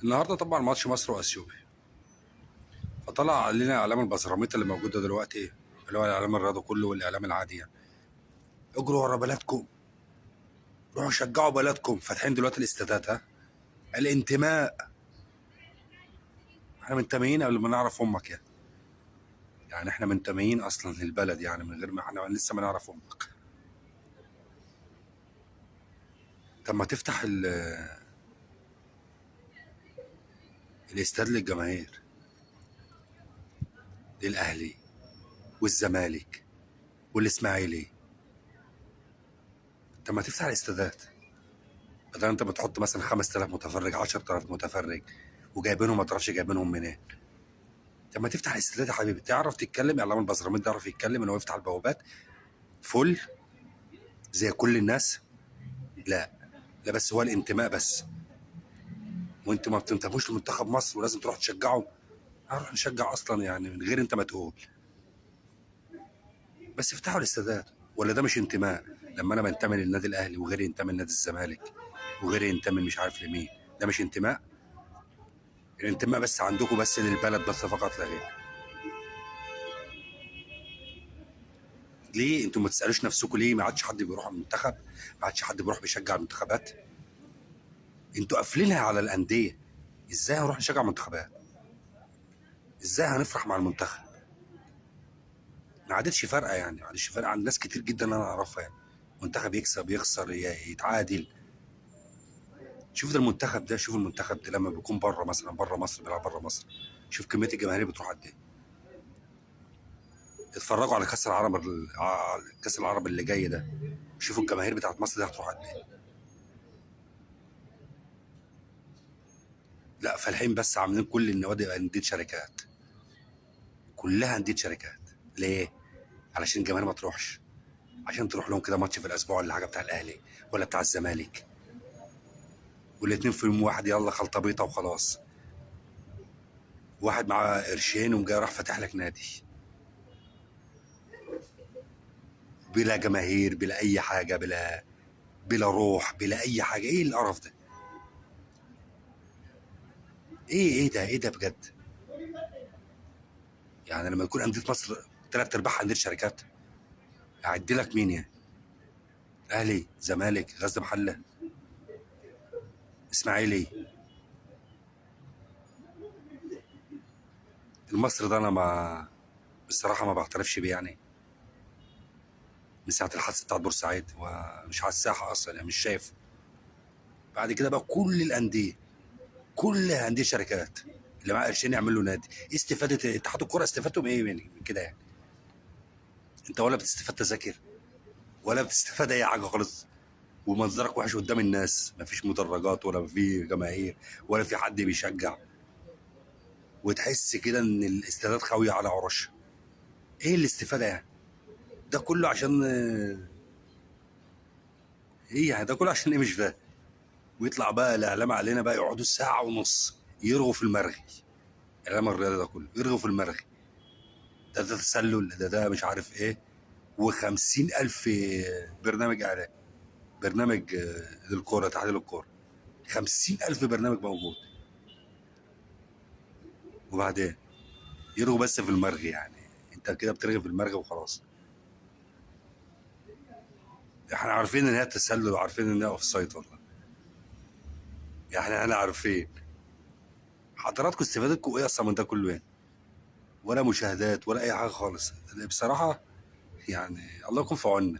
النهارده طبعا ماتش مصر واثيوبيا، فطلع علينا اعلام البزراميط اللي موجودة دلوقتي، اللي هو الاعلام الرياضي كله والاعلام العادي يعني. اجروا ورا بلدكم، روحوا شجعوا بلدكم. فاتحين دلوقتي الاستادات، ها الانتماء، احنا منتميين قبل ما نعرف امك يعني. يعني احنا منتميين اصلا للبلد يعني من غير ما احنا لسه ما نعرف امك. طب ما تفتح الاستاد للجماهير، للاهلي والزمالك والاسماعيلي. طب ما تفتح الاستادات، بدل انت بتحط مثلا 5000 متفرج، 10000 متفرج، وجايبينهم ما تعرفش جايبينهم منين. طب ما تفتح الاستادات يا حبيبي. تعرف تتكلم، اعلام البزراميط ده يعرف يتكلم ان هو يفتح البوابات فل زي كل الناس؟ لا لا، بس هو الانتماء بس. وانتوا ما بتنتموش لمنتخب مصر ولازم تروح تشجعه. هنروح نشجع اصلا يعني من غير انت ما تقول. بس افتحوا الاستادات. ولا ده مش انتماء؟ لما انا بنتمي للنادي الاهلي وغيري ينتمي لنادي الزمالك وغيري ينتمي مش عارف لمين، ده مش انتماء؟ الانتماء بس عندكم بس للبلد بس فقط لا غير. ليه انتوا ما تسالوش نفسكم ليه ما عادش حد بيروح المنتخب؟ ما عادش حد بيروح بيشجع المنتخبات؟ انتوا قافلينها على الاندية. ازاي هنروح نشجع منتخبات؟ ازاي هنفرح مع المنتخب؟ ما عادتش فارقه يعني، ما عادتش فارقه عند ناس كتير جدا انا اعرفها يعني. منتخب يكسب، يخسر، يتعادل. شوف ده المنتخب ده، شوف المنتخب ده لما بيكون بره مثلا، بره مصر، بيلعب بره مصر، شوف كمية الجماهير بتروح قد ايه. اتفرجوا على كاس العرب، كاس العرب اللي جاي ده، شوفوا الجماهير بتاعت مصر دي هتروح قد ايه. لا فالحين بس عاملين كل النوادي اندية شركات، كلها اندية شركات. ليه؟ علشان الجماهير ما تروحش، عشان تروح لهم كده ماتش في الاسبوع ولا حاجة بتاع الاهلي ولا بتاع الزمالك، والاتنين في يوم واحد، يلا خلطه بيطه وخلاص. واحد معاه قرشين وجاي راح فاتح لك نادي بلا جماهير، بلا اي حاجة، بلا روح، بلا اي حاجة. ايه القرف ده؟ ايه ده؟ ايه ده بجد؟ يعني لما يكون اندية مصر ثلاث ارباعها اندية شركات، اعد لك مين يعني؟ اهلي، زمالك، غزل محله، اسماعيلي. المصري ده انا ما بصراحة ما بعترفش بيه يعني، من ساعة الحادثة بتاعت بورسعيد ومش على الساحة اصلا يعني، مش شايف. بعد كده بقى كل الاندية، كل اندية شركات، اللي معاه قرشين يعمل له نادي. ايه استفاده اتحاد الكورة؟ استفادتهم ايه من كده يعني؟ انت ولا بتستفاد تذاكر ولا بتستفاد اي حاجة خالص، ومنظرك وحش قدام الناس، مفيش مدرجات ولا في جماهير ولا في حد بيشجع، وتحس كده ان الاستادات خاوية على عروشها. ايه الاستفادة يعني؟ ده كله عشان ايه يعني؟ ده كله عشان ايه؟ مش فاهم. ويطلع بقى الاعلام علينا بقى، يقعدوا ساعة ونص يرغوا في المرغي، الاعلام الرياضي ده كله يرغوا في المرغي، ده تسلل، ده مش عارف ايه، و50,000 برنامج اعلام، برنامج للكورة، تحليل الكورة، 50,000 برنامج موجود. وبعدين يرغوا بس في المرغي يعني، انت كده بترغي في المرغي وخلاص. احنا عارفين ان هي تسلل وعارفين ان هي offside والله يعني، احنا عارفين. حضراتكم استفادتكم ايه اصلا من ده كله يعني؟ ولا مشاهدات ولا اي حاجة خالص بصراحة يعني. الله يكون في عوننا.